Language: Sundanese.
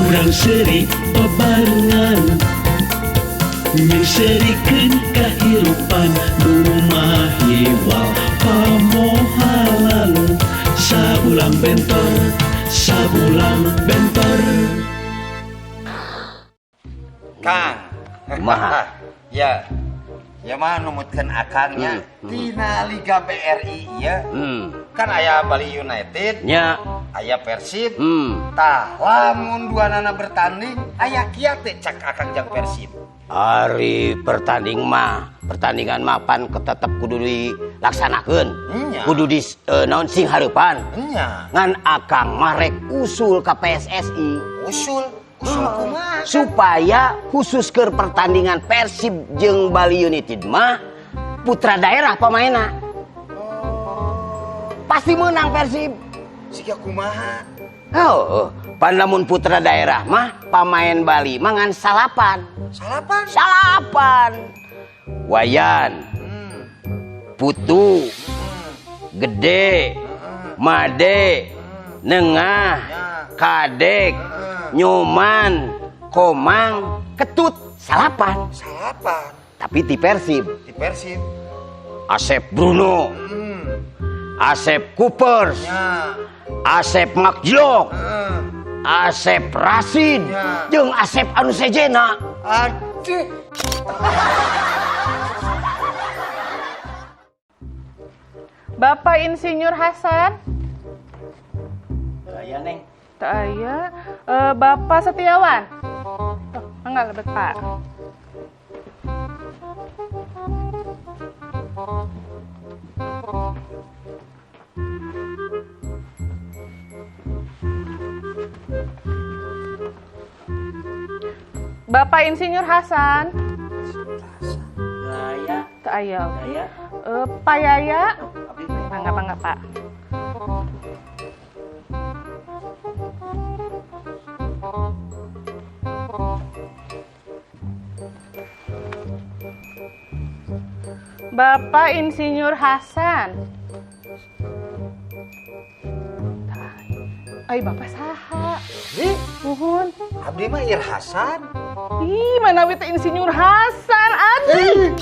Urang seuri babarengan, Nyeungseurikeun kahirupan nu mahiwal pamohalan. Sabulang bentor, sabulang bentor. Kang. Kumaha? Ya. Ya mah numutkeun akangnya tina Liga BRI ya. Kan aya Bali United, aya Persib. Tah, lamun duanana bertanding, aya kiat teh cak akang jang Persib. Ari pertanding mah, pertandingan mah pan tetep kudu dilaksanakeun. Kudu di naon sing hareupan. Ngan akang mah rek usul ka PSSI. Usul, usul kumaha? Supaya khusus ke pertandingan Persib jeung Bali United mah putra daerah pemainna. Pasti menang Persib. Siga kumaha? Oh, pan lamun putra daerah mah pemain Bali mah ngan salapan. Salapan? Salapan. Wayan, Putu, Gede, Made, Nengah, Kadek, Nyoman, Komang, Ketut, salapan. Salapan. Tapi di Persib, Di Persib. Asep Bruno, Asep Coopers, Asep Makjlok, Asep Rasid, jeung Asep anu sejena. Aduh. Bapak Insinyur Hasan. Aya, Neng. Teu aya. Bapak Setiawan. Oh, enggak lebet, Pak. Bapak Insinyur Hasan. Aya. Teu aya. Aya. Pak Yaya. Mangga, mangga, Pak. Bapak Insinyur Hasan. Ai, Bapak saha? Ih, Nuhun. Abdi mah Ir Hasan. Ih, mana teh Insinyur Hasan, aduh.